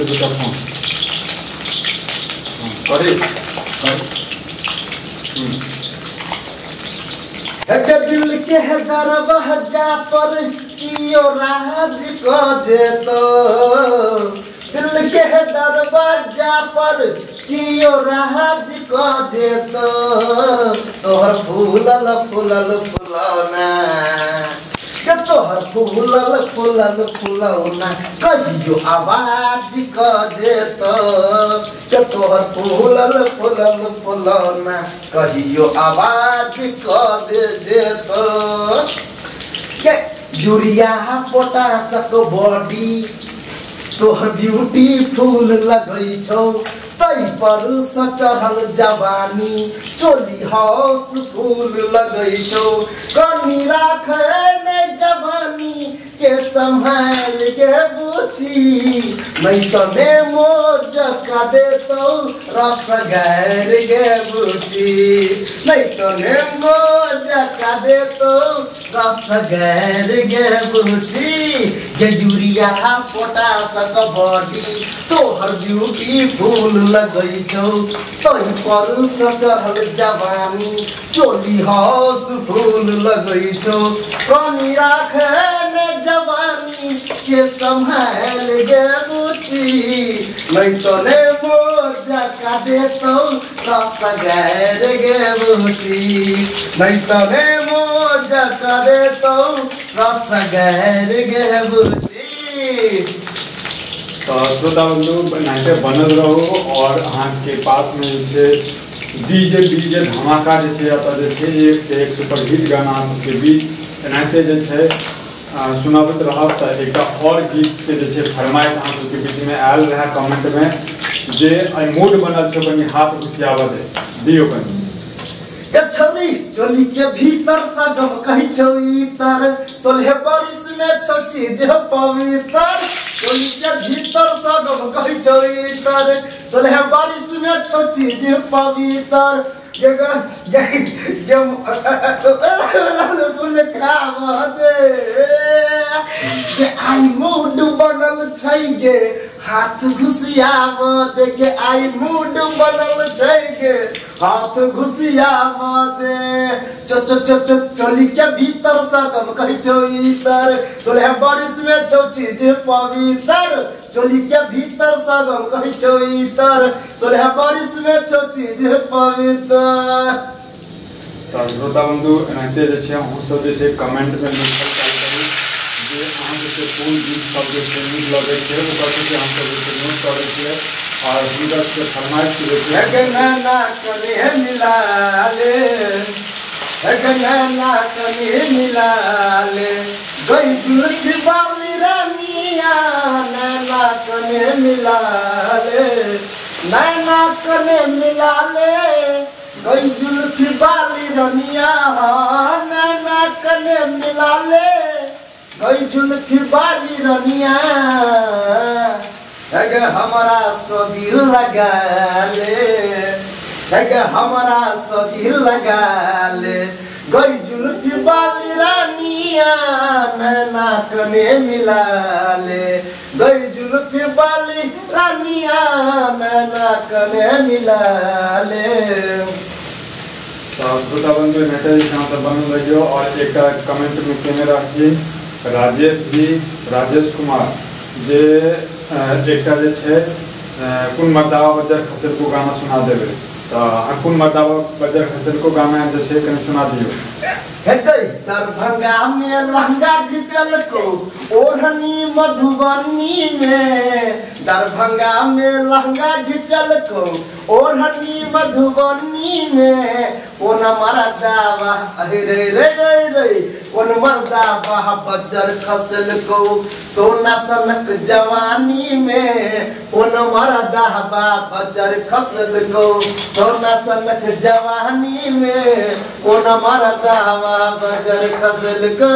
दे दूटा फोन करी दिल के दरवाजा पर कियो राज क जेतो, दिल के दरवाजा पर कियो राज क जेतो, तोहर फूलल फूलल फुलौना के तोहर फूलल फूलल फुलौना कहियो आवाज क जेतो, के तोहर फूलल फूलल फुलौना कहियो आवाज क दे जेतो। के यूरिया पोटासक बॉडी तोहर ब्यूटीफुल लगै छौ, तै पर सँ चढ़ल जवानी चोली हाउस फूल लगै छौ, कनी राखै नै जवानी के सम्हाल के बुची, नै त नेमो जका देतौ रस गैर गे बुची, नै त नेमो जका देतौ रस गैर गे बुची। गे यूरिया पोटासक बॉडी तोहर ब्यूटीफुल लगै छौ, तै पर सँ चढ़ल जवानी चोली हाउस फूल लगै छौ, कनी राखै नै जवानी के सम्हाल गे बुची, नै त नेमो जका देतौ रस गैर गे बुची, नै त नेमो जका देतौ रस गैर गे बुची। तऽ श्रोता बंधु एनाहिते बनल रहू और अहाँके पासमे जे छै डीजे बीजे धमाका जे छै एतऽ जे छै एक से एक सुपरहिट गाना अहाँ सबके बीच एनाहिते जे छै सुनाबैत रहब। तऽ एकटा आओर गीतके जे छै फरमाइश अहाँ सबके बीचमे आयल रहए कमेंटमे जे आइ मूड बनल छै कनि हाथ घुसियाबऽ दे दियौ कनि। छौरी चोली के भीतर सगम कही छौ इतर, 16 बरिस में छौ चीज पवित्र, चोली के भीतर सगम कही छौ इतर, 16 बरिस में छौ चीज पवित्र, ये फूल खाब दे के आई मूड बनल छै गे हाथ घुसियाब दे, के आई मूड बनल छै गे हाथ घुसियाब दे। चो चो चो चो चोली के भीतर सगम कही छौ इतर, 16 बरिस में छौ चीज पवित्र, चोली के भीतर सगम कही छौ इतर, 16 बरिस में छौ चीज पवित्र। तऽ श्रोता बंधु एनाहिते जे छै अहूँ सब जे छै कमेंटमे लिखल चालू करू जे अहाँके से कोन गीत सब जे छै नीक लगै छै, ओकर सबके हमसब जे छै नोट करै छियै और हुनकर सबके फरमाइश जे छै। नैना कने मिला ले, नैना कने मिला ले, गई जुल्फी बाली रानिया, नैना कने मिला ले, नैना कने मिला ले, गई जुल्फी बाली रनिया, नैना कने मिला ले, गई जुल्फी बाली रनिया, अगे हमारा सदिल लगा ले, अगे हमारा सदिल लगा ले, गई जुल्फी बाली रानिया, नैना कने मिला ले, गई जुल्फी बाली रानिया, नैना कने मिला ले। तऽ श्रोता बंधु एनाहिते जे छै अहाँ सब बनल रहियौ और एकटा कमेंटमे केने रहथिन राजेश जी, राजेश कुमार जे एकटा जे छै कोन मर्दावा बज्जर खसेलको गाना सुना देबै, तऽ अहाँ कोन मर्दावा बज्जर खसेलको गाना जे छै कनि सुना दियौ। हेतै दरभंगा में लहंगा घिचल को ओढ़नी मधुबनी में, दरभंगा में लहंगा घिचल को ओढ़नी मधुबनी में, कोन मर्दावा अरे रे रे रे रे, कोन मर्दावा बज्जर खसल को सोना सनक जवानी में, कोन मर्दावा बज्जर खसल को सोना सनक जवानी में, कोन मर्दावा बज्जर खसल को।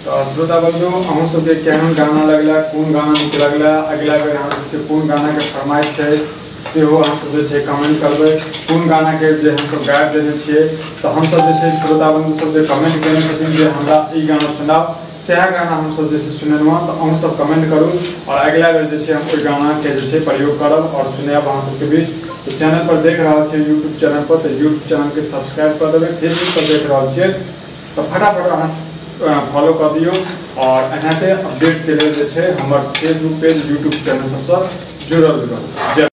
तऽ श्रोता बंधु अहूँ सबके केहन गाना लगला, कोन गाना नीक लगला, अगिला बेर अहाँ सबके कोन गानाके फरमाइश छै सेहो अहाँ सब जे छै कमेंट करबै, कोन गानाके जे हमसब गाबि देने छियै। तऽ हमसब जे छै श्रोता बंधु सब जे कमेंट केने छथिन जे हमरा ई गाना सुनाउ, सएह गाना हमसब जे छै सुनेलहुँ। तऽ अहूँ सब कमेंट करू और अगिला बेर जे छै हम ओहि गानाके जे छै प्रयोग करब और सुनायब अहाँ सबके बीच। तऽ चैनल पर देख रहल छियै यूट्यूब चैनल पर, तऽ यूट्यूब चैनलके सब्सक्राइब कऽ देबै। फेसबुक पर देख रहल छियै तऽ फटाफट अहाँ फॉलो कऽ दियौ और एनाहिते अपडेटके लेल जे छै हमर फेसबुक पेज यूट्यूब चैनल सबसँ जुड़ल रहू।